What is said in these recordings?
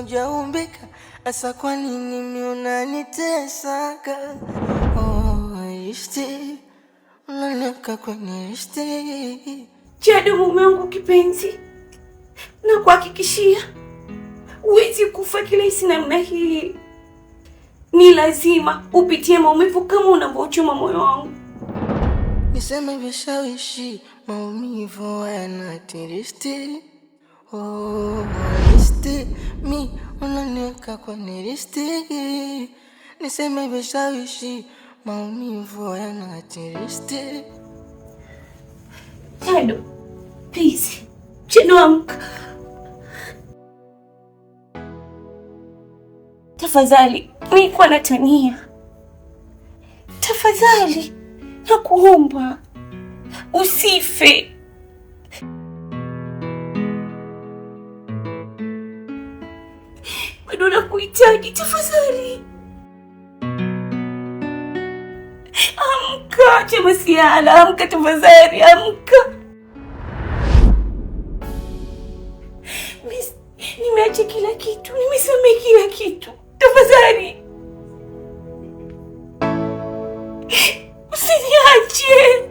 hujaumbika, asa kwa nini mimi unanitesaka? Oh, ishti unaniweka kwenye ishti. Chado, mume wangu kipenzi, na kuhakikishia huwezi kufa kirahisi namna hii. Ni lazima upitie maumivu kama unavyochoma moyo wangu. Niseme vishawishi, maumivu yanatiristi. Oh, listi mi unaniweka kwenye listi. Niseme vishawishi, maumivu yanatiristi. Chado, please. Chado, amka. Tafadhali, nilikuwa natania. Tafadhali, nakuomba usife. Bado nakuhitaji, tafadhali. Amka, Chemasiala, amka tafadhali, amka. Nimeacha kila kitu, nimesamehe kila kitu. Tafadhali usiniache.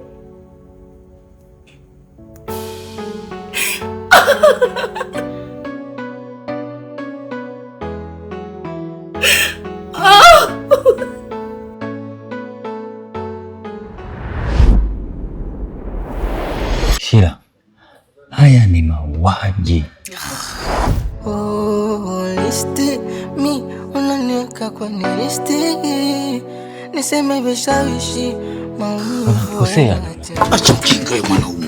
Shila, haya ni mauaji. Oh, listi mi unaniweka kwenye listi. Niseme vishawishi, maumivu Unakosea. yanatiristi. Acha mjinga wewe mwanaume.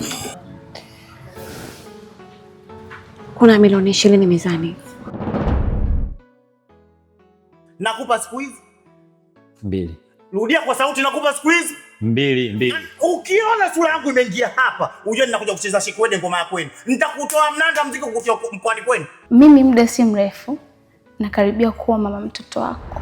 Kuna milioni 20 mezani. Nakupa siku hizi. 2. Rudia kwa sauti, nakupa siku hizi. 2, 2. Ukiona sura yangu imeingia hapa, ujue ninakuja kucheza shikwede ngoma ya kwenu. Nitakutoa mnanda mziki kukutia mkoani kwenu. Mimi muda si mrefu nakaribia kuwa mama mtoto wako.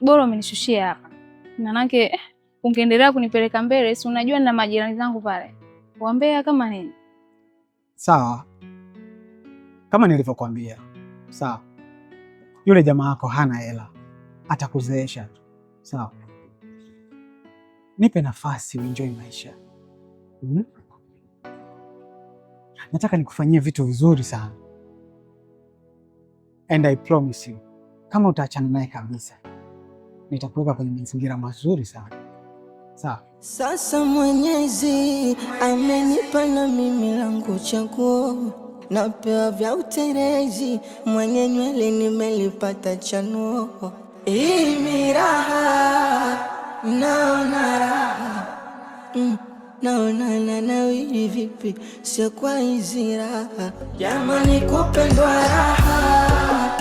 Bora umenishushia hapa, manake ungeendelea kunipeleka mbele, si unajua nina majirani zangu pale wambea kama nini. Sawa, kama nilivyokuambia. Sawa, yule jamaa wako hana hela, atakuzeesha tu. Sawa, nipe nafasi uenjoy maisha. Nataka nikufanyie vitu vizuri sana, and I promise you, kama utaachana naye kabisa, nitakuweka kwenye mazingira mazuri sana. Sawa. Sasa Mwenyezi amenipa na mimi langu chaguo, napewa vya uterezi, mwenye nywele nimelipata chanuo. Hii miraha naona raha naona nanawiri vipi, sio kwa hizi raha jamani, kupendwa raha,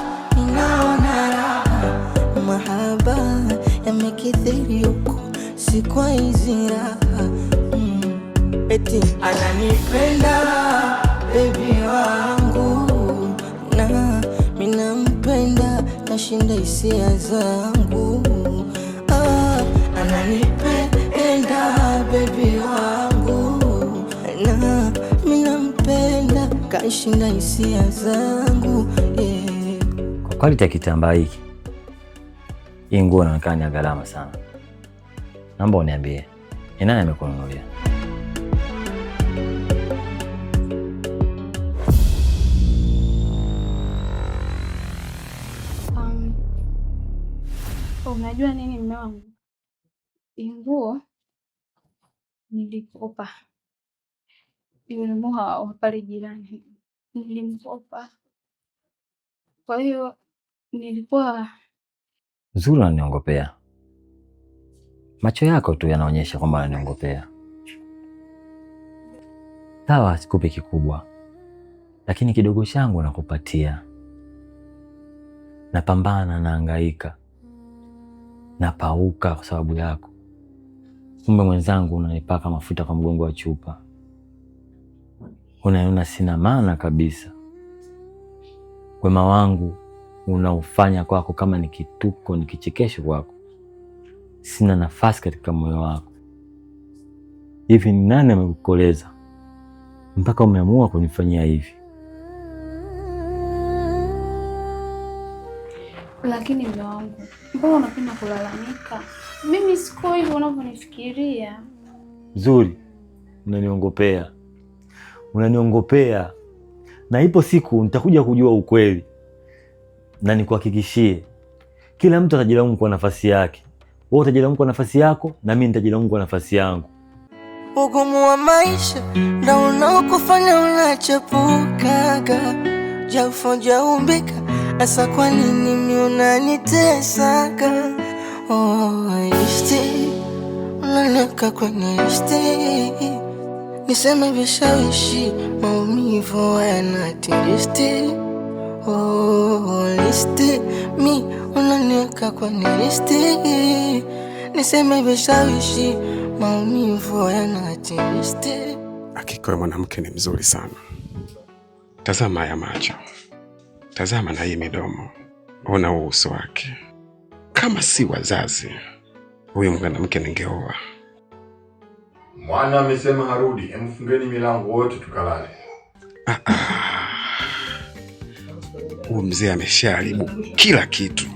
naona raha, mahaba yamekithiri huku, si kwa hizi raha. Eti ananipenda baby wangu na mimi nampenda, nashinda hisia zangu. Ah, ananipenda baby wangu na mimi nampenda, kashinda hisia zangu yeah. Kwa quality ya kitambaa hiki, hii nguo inaonekana ni ya gharama sana. Naomba uniambie, ni nani amekununulia? Unajua nini mume wangu, hii nguo nilikopa yule muha wa pale jirani, nilimkopa. Kwa hiyo nilikuwa Zuri, unaniongopea. Macho yako tu yanaonyesha kwamba unaniongopea. Sawa, sikupi kikubwa, Lakini kidogo changu nakupatia. Napambana, nahangaika, napauka kwa sababu yako. Kumbe mwenzangu unanipaka mafuta kwa mgongo wa chupa. Unaniona sina maana kabisa. Wema wangu unaufanya kwako kama ni kituko, ni kichekesho kwako. Sina nafasi katika moyo wako. Hivi ni nani amekukoleza mpaka umeamua kunifanyia hivi? Lakini mume wangu, mbona unapenda kulalamika? Mimi siko hivyo unavyonifikiria. Zuri, unaniongopea, unaniongopea, na ipo siku nitakuja kujua ukweli, na nikuhakikishie, kila mtu atajilaumu kwa nafasi yake. Wewe utajilaumu kwa nafasi yako, na mimi nitajilaumu kwa nafasi yangu. Ugumu wa maisha ndo unaokufanya unachepukaga, japo jaumbika, asa kwa nini mimi unanitesaga? Oh, ishti unaniweka kwenye ishti, niseme vishawishi, maumivu yanatiristi. Oh, listi mi unaniweka kwenye listi, niseme vishawishi, maumivu yanatiristi. Hakika wewe mwanamke ni mzuri sana. Tazama haya macho, tazama na hii midomo, ona huu uso wake. Kama si wazazi, huyu mwanamke ningeoa. Mwana amesema harudi, emfungeni milango wote tukalale. Huyu mzee ameshaharibu kila kitu.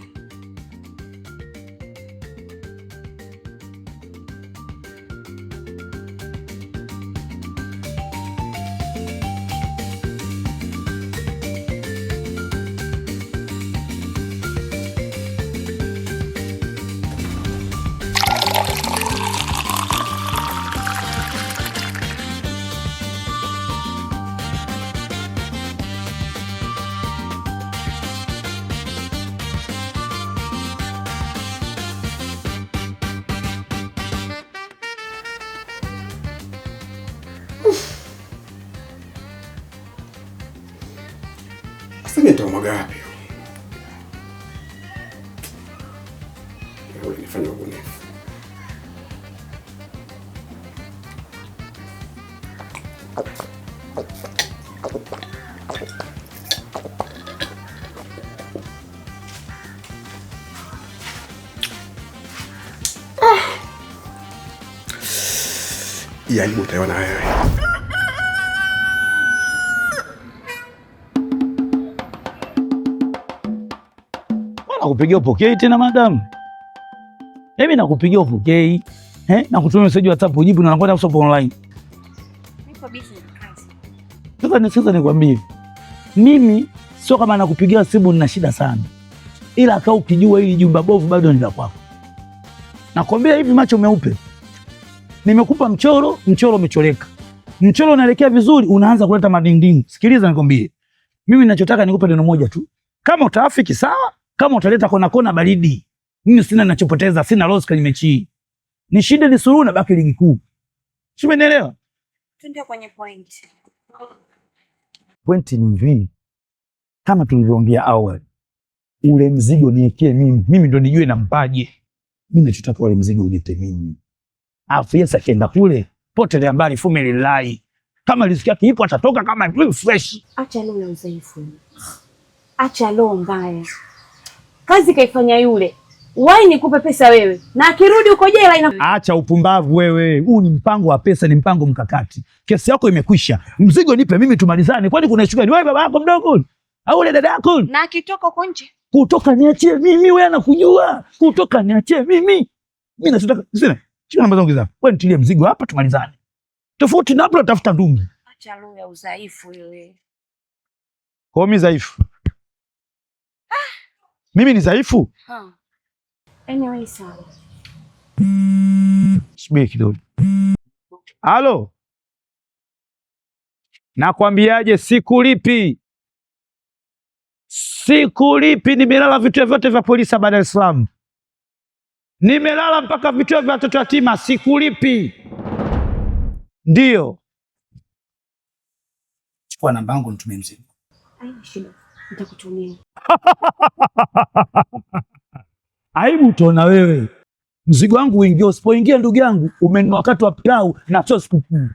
Sasa mimi nitamwaga wapi? Wewe nifanye ubunifu. Hii aibu utaiona wewe. Nakupigia upokei tena madam. Mimi nakupigia upokei. Nakutumia message WhatsApp ujibu na nakwenda kusoma online. Niko busy na kazi. Sasa nisikiza nikwambie. Mimi sio kama nakupigia simu nina shida sana. Ila kaa ukijua hili jumba bovu bado ni la kwako. Nakwambia hivi macho meupe. Nimekupa mchoro, mchoro umecholeka. Mchoro unaelekea vizuri, unaanza kuleta madingding. Sikiliza nikwambie. Mimi ninachotaka nikupe neno moja tu. Kama utaafiki sawa, kama utaleta kona kona baridi. Mimi sina ninachopoteza, sina loss kwenye mechi hii. Nishinde ni suluhu na baki ligi kuu. Si umenielewa? Twende kwenye point. Pointi ni hivi. Kama tulivyoongea awali, ule mzigo niekee mimi, mimi ndo nijue nampaje. Mimi nachotaka ule mzigo unipe mimi. Alafu Yesu akienda kule, potelea mbali fume lilai. Kama riziki yake ipo atatoka kama fresh. Acha roho ya udhaifu. Acha roho mbaya. Kazi kaifanya yule. Wai nikupe pesa wewe. Na akirudi uko jela ina. Acha upumbavu wewe. Huu ni mpango wa pesa, ni mpango mkakati. Kesi yako imekwisha. Mzigo nipe mimi tumalizane. Kwani kuna issue gani? Wewe baba yako mdogo au ule dada yako? Na akitoka uko nje. Kutoka niachie mimi, wewe anakujua. Kutoka niachie mimi. Mimi nachotaka sina. Shika namba zangu hizo. Wewe nitilie mzigo hapa tumalizane. Tofauti na hapo tafuta ndugu. Acha roho ya udhaifu wewe. Kwa mimi dhaifu. Mimi ni dhaifu? Anyway, sawa. Subiri kidogo. Halo. Nakwambiaje, sikulipi. Sikulipi, nimelala vituo vyote vya polisi hapa Dar es Salaam. Nimelala mpaka vituo vya watoto yatima, sikulipi. Ndio. Chukua namba yangu nitumie mzigo. Haina shida. Nitakutumia. Aibu utaona wewe. Mzigo wangu uingie, usipoingia ndugu yangu, umenunua wakati wa pilau na sio sikukuu.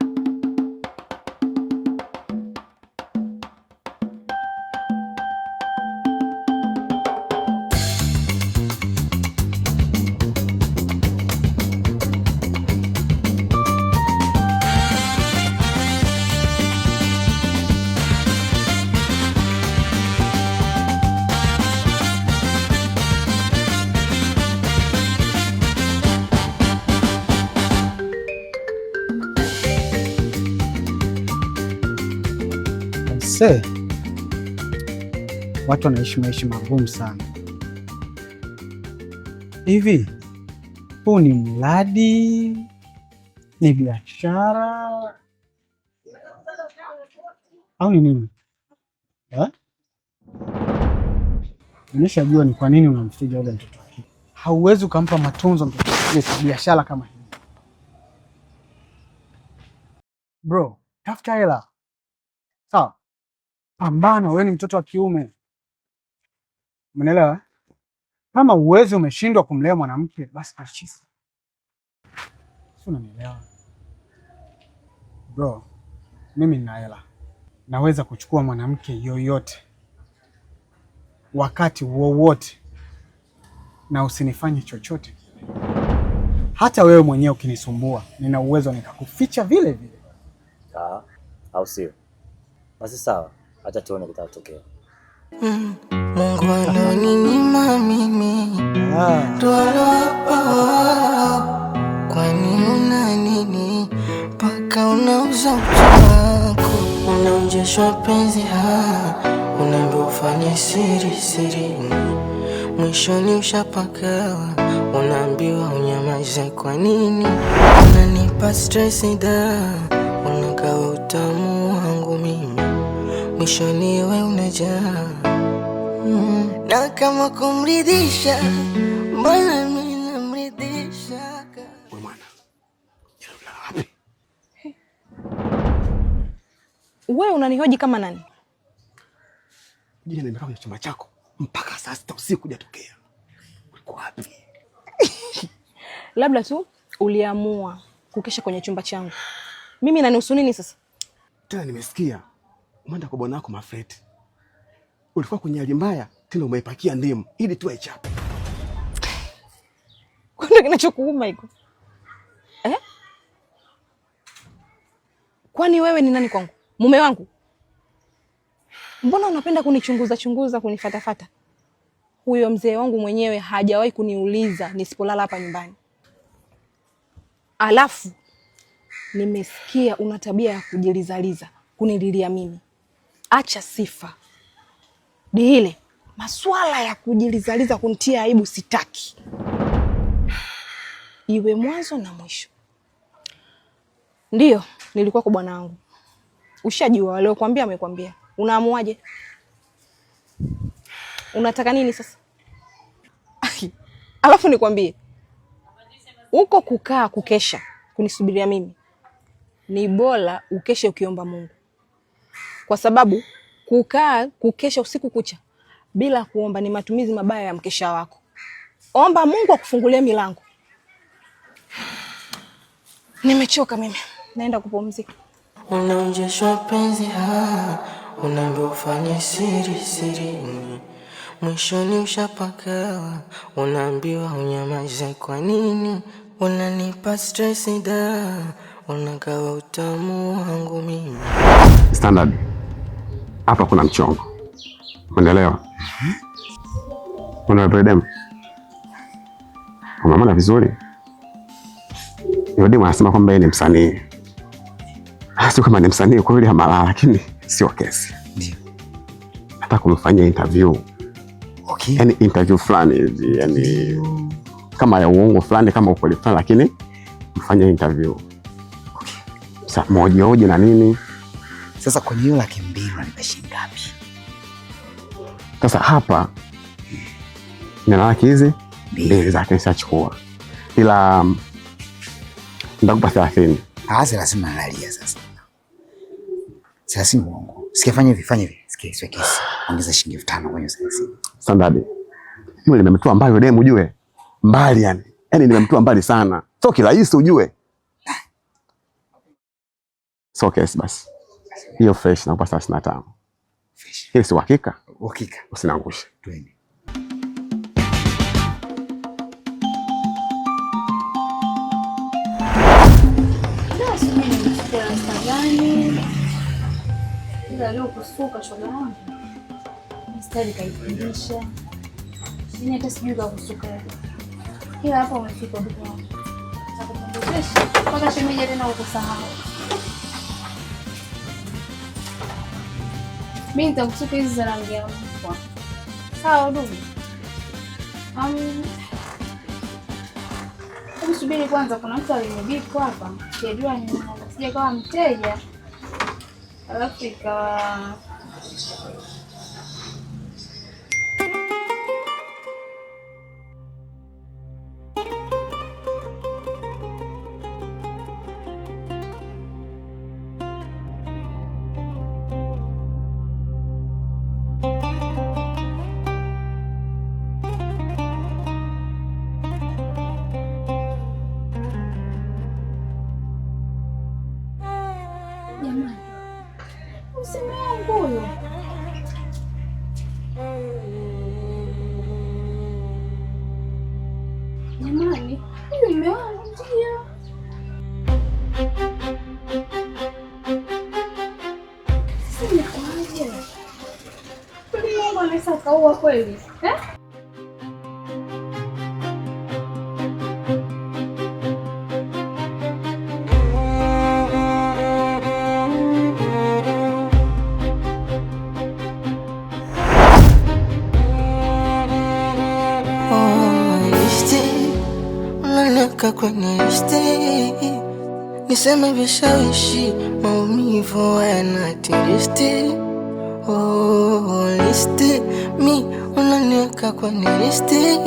Se, watu wanaishi maisha magumu sana. Hivi huu ni mradi, ni biashara au ni nini eh? Nimeshajua ni kwa nini unamfiga yule mtoto wa kike. Hauwezi ukampa matunzo mtoto wa kike kwa biashara kama hii. Bro, tafuta hela. Sawa, pambana, wewe ni mtoto wa kiume, umeelewa? Kama uwezi umeshindwa kumlea mwanamke, basi achisa. Si unanielewa bro? Mimi nina hela, naweza kuchukua mwanamke yoyote wakati wowote, na usinifanye chochote kile. Hata wewe mwenyewe ukinisumbua, nina uwezo nikakuficha vile vile. Ah, au sio? Basi sawa, acha tuone kitatokea. Mungu ananinyima mimi ndo alowapa wao. Kwani una nini mpaka unauza utu wako? Unaonjeshwa penzi ha, unaambiwa ufanye siri siri, mwishoni ushapakawa, unaambiwa unyamaze. Kwa nini unanipa stress da, unagawa utamu wangu mimi, mwishoni we unajaa. Na kama kumridhisha, mbona mimi namridhisha? Wewe mwana, jana ulala wapi? Wewe unanihoji kama nani? Jana nimekaa kwenye chumba chako mpaka saa 6 usiku hujatokea. Ulikuwa wapi? Labda tu uliamua kukesha kwenye chumba changu. Mimi inanihusu nini sasa? Tena nimesikia umeenda kwa bwana wako Mafreti. Ulikuwa kwenye hali mbaya, tena umeipakia ndimu ili tu aichape. Kwani kinachokuuma iko? Eh? Kwani wewe ni nani kwangu? Mume wangu? Mbona unapenda kunichunguza chunguza, kunifatafata? Huyo mzee wangu mwenyewe hajawahi kuniuliza nisipolala hapa nyumbani. Alafu nimesikia una tabia ya kujilizaliza, kunililia mimi. Acha sifa. Dihile, maswala ya kujilizaliza kunitia aibu sitaki. Iwe mwanzo na mwisho. Ndiyo, nilikuwa kwa bwana wangu. Ushajua waliokuambia amekwambia. Unaamuaje? Unataka nini sasa? Alafu nikwambie, uko kukaa kukesha kunisubiria mimi, ni bora ukeshe ukiomba Mungu, kwa sababu kukaa kukesha usiku kucha bila kuomba ni matumizi mabaya ya mkesha wako. Omba Mungu akufungulie milango. Nimechoka mimi, naenda kupumzika. Unaonjeshwa penzi ha, unaambiwa ufanye siri siri, mwishoni ushapakawa, unaambiwa unyamaze. Kwa nini unanipa stress da, unagawa utamu wangu mimi. Standard. Hapa kuna mchongo. Unaelewa? Unaelewa dem? Unamwona vizuri? Yule demu anasema kwamba yeye ni msanii. Sio kama ni msanii kweli ama la, lakini sio kesi. Ndio. Nataka kumfanyia interview. Okay. Yaani interview fulani hivi, yani kama ya uongo fulani kama ukweli fulani, lakini mfanye interview. Okay. Sasa moja hoja na nini? Sasa kwenye hiyo 200,000 unanipa shilingi ngapi? Sasa hapa nina laki hizi mbili zake nishachukua, ila nitakupa 30. Ah, 30 nalalia sasa. 30 uongo. Sikia, fanya hivi, fanya hivi. Sikia, sikia kesi. Ongeza shilingi 5000 kwenye 30. Sandadi. Mimi nimemtoa mbali demu ujue. Mbali yani. Yaani nimemtoa mbali sana. Sio kirahisi ujue. Sio kesi basi. Hiyo fresh nakupa 35. Hiyo si uhakika? Uhakika. Usiniangushe. Twende. Leo kusuka shoga yangu mstari kaifundisha, yaani hata sijui kakusuka, ila hapa umefika ndugu wangu, takupendezesha mpaka shemeji tena ukusahau. Mimi nitakusuka hizi za rangi ya mkwa, sawa ndugu? Hebu subiri kwanza, kuna mtu alinibipu hapa, sijajua ni sija kawa mteja alafu ikawa jamani, useme wangu huyo. Jamani, huyu mume wangu ndio. Sasa imekuwaje? Kweli Mungu anaweza akaua kweli eh? Oh, listi unaniweka kwenye listi, niseme vishawishi, maumivu yanatiristi. Oh, listi mi unaniweka kwenye listi,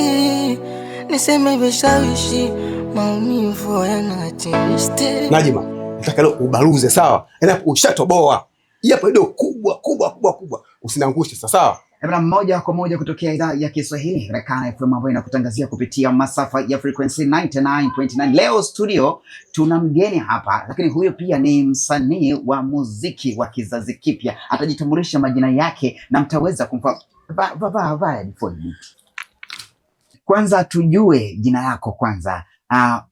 niseme vishawishi, maumivu yanatiristi. Najima, nataka leo ubaruze sawa? Yaani hapo ushatoboa. Hii hapo ndio kubwa kubwa kubwa kubwa. Usiniangushe sasa sawa? Ebana, moja kwa moja kutokea idhaa ya Kiswahili Rakana FM ambayo inakutangazia kupitia masafa ya frequency 99.9. Leo studio tuna mgeni hapa, lakini huyo pia ni msanii wa muziki wa kizazi kipya. Atajitambulisha majina yake na mtaweza kumfa va va va va headphone. Kwanza tujue jina lako kwanza.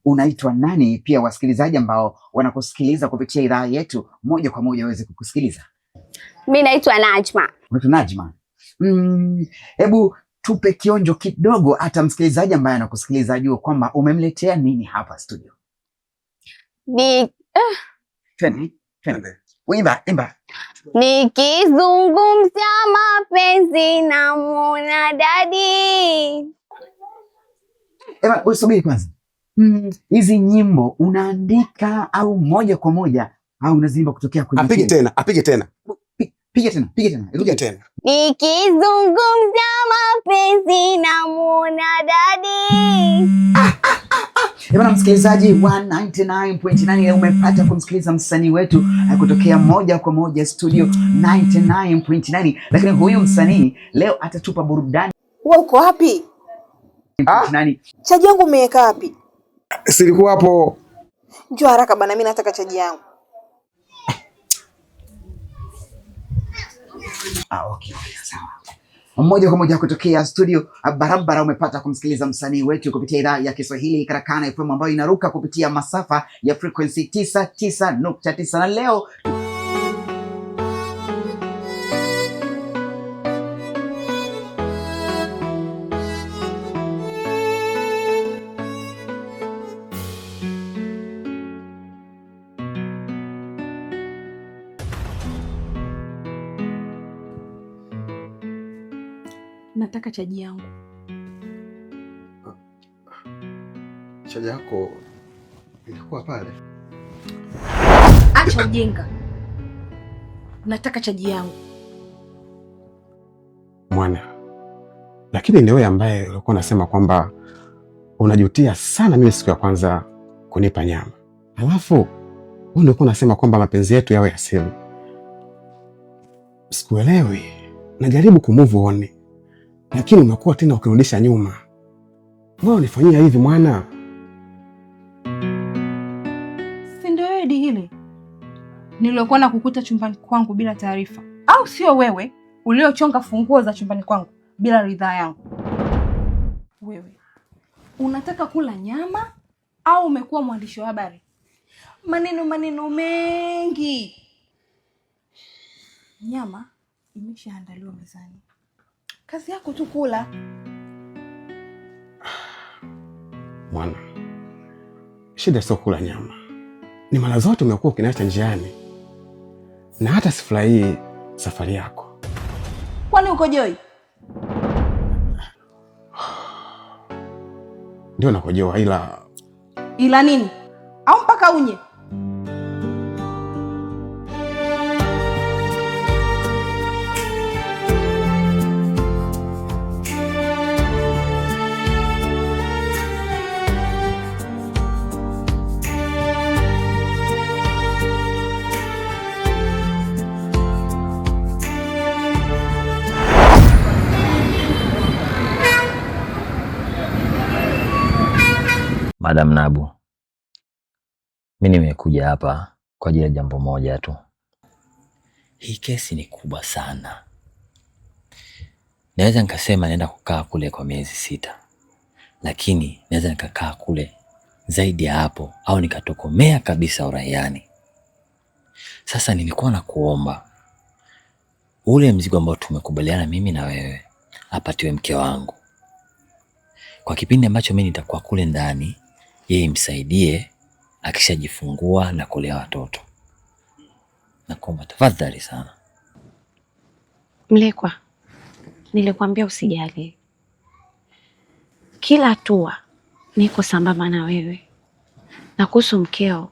Unaitwa nani? Pia wasikilizaji ambao wanakusikiliza kupitia idhaa yetu moja kwa moja waweze kukusikiliza. Mi naitwa Najma. Unaitwa Najma. Hebu tupe kionjo kidogo, hata msikilizaji ambaye anakusikiliza ajue kwamba umemletea nini hapa studio. Ni Twende, twende. Imba, imba. Nikizungumzia mapenzi namwona dadi. Ema, usubiri kwanza. Hizi nyimbo unaandika au moja kwa moja au unaziimba kutokea kwenye Apige akili? tena, apige tena. Piga tena, piga tena. Piga tena. Nikizungumzia mapenzi namwona dadi. Bwana msikilizaji wa 99.9 umepata kumsikiliza msanii wetu kutokea moja kwa moja studio 99.9, lakini huyu msanii leo atatupa burudani. Wewe uko wapi? Nani? Chaji yangu umeweka wapi? Silikuwa hapo. Njoo haraka bana, mimi nataka chaji yangu. Ah, okay, sawa. Moja kwa moja kutokea studio barabara, umepata kumsikiliza msanii wetu kupitia idhaa ya Kiswahili Karakana FM ambayo inaruka kupitia masafa ya frequency 99.9 na leo Nataka chaji yangu. Chaji yako ilikuwa pale. Acha ujinga. Nataka chaji yangu. Mwana, lakini ni wewe ambaye ulikuwa unasema kwamba unajutia sana mimi siku ya kwanza kunipa nyama, alafu wewe ulikuwa unasema kwamba mapenzi yetu yawe ya siri. Sikuelewi. Najaribu kumove on, lakini umekuwa tena ukirudisha nyuma. Mbona unifanyia hivi mwana? Si ndio wewe hili niliokuwa na kukuta chumbani kwangu bila taarifa? Au sio wewe uliochonga funguo za chumbani kwangu bila ridhaa yangu? Wewe unataka kula nyama au umekuwa mwandishi wa habari? Maneno maneno mengi. Nyama imeshaandaliwa mezani, kazi yako tu kula. Mwana, shida sio kula nyama, ni mara zote umekuwa ukiniacha njiani, na hata sifurahii safari yako. Kwani uko joi? Ndio nakojoa, ila Ila nini? Au mpaka unye? Madam Nabu, mi nimekuja hapa kwa ajili ya jambo moja tu. Hii kesi ni kubwa sana, naweza nikasema naenda kukaa kule kwa miezi 6, lakini naweza nikakaa kule zaidi ya hapo au nikatokomea kabisa uraiani. Sasa nilikuwa na kuomba ule mzigo ambao tumekubaliana mimi na wewe apatiwe mke wangu kwa kipindi ambacho mimi nitakuwa kule ndani, yeye msaidie akishajifungua na kulea watoto. Nakuomba tafadhali sana. Mlekwa, nilikwambia usijali, kila hatua niko sambamba na wewe, na kuhusu mkeo,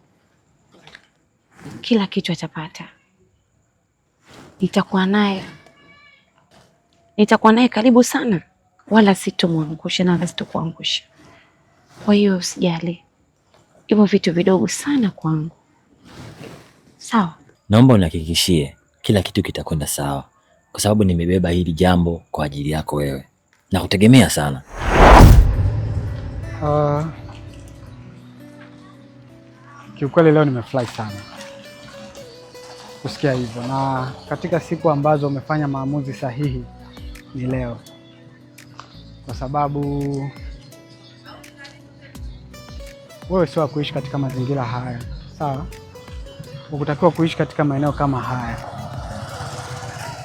kila kitu atapata. Nitakuwa naye karibu sana, wala sitomwangusha na wala sitokuangusha. Kwa hiyo usijali, hivyo vitu vidogo sana kwangu. Sawa? Naomba unihakikishie kila kitu kitakwenda sawa, kwa sababu nimebeba hili jambo kwa ajili yako wewe na kutegemea sana. Kiukweli leo nimefurahi sana kusikia hivyo, na katika siku ambazo umefanya maamuzi sahihi ni leo, kwa sababu wewe sio wa kuishi katika mazingira haya, sawa? Ukutakiwa kuishi katika maeneo kama haya,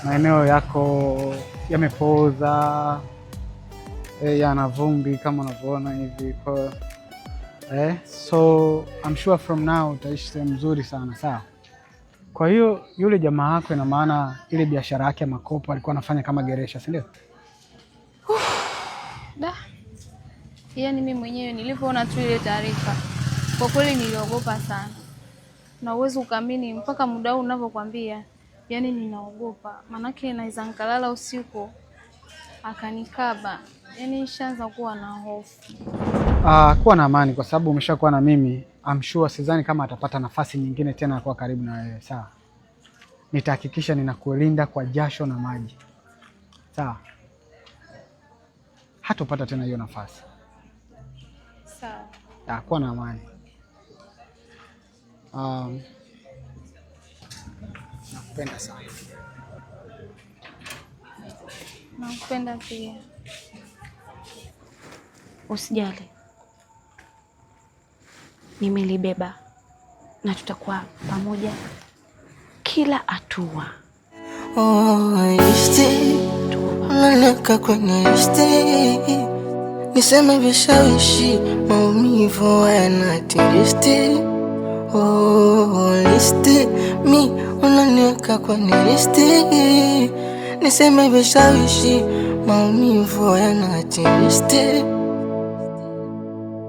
maeneo yako yamepooza, yana vumbi kama unavyoona hivi. Kwa so I'm sure from now utaishi sehemu nzuri sana, sawa? Kwa hiyo yule jamaa yako, ina maana ile biashara yake ya makopo alikuwa anafanya kama geresha, si ndio? Da. Yaani mimi mwenyewe nilipoona tu ile taarifa, kwa kweli niliogopa sana. Na uwezo ukaamini mpaka muda huu ninavyokuambia, yaani ninaogopa. Manake naweza nikalala usiku akanikaba. Yaani nishaanza kuwa na hofu. Kuwa na amani kwa sababu umeshakuwa na mimi. I'm sure sidhani kama atapata nafasi nyingine tena ya kuwa karibu na wewe, sawa? Nitahakikisha ninakulinda kwa jasho na maji, sawa? Hatopata tena hiyo nafasi. Sawa. Kuwa na amani. Nakupenda sana. Nakupenda pia. Usijali, nimelibeba na tutakuwa pamoja kila hatua. Oh, listi unaniweka kwenye listi, niseme vishawishi, maumivu hayana listi. Oh, listi mi unaniweka kwenye listi, niseme vishawishi, maumivu hayana listi.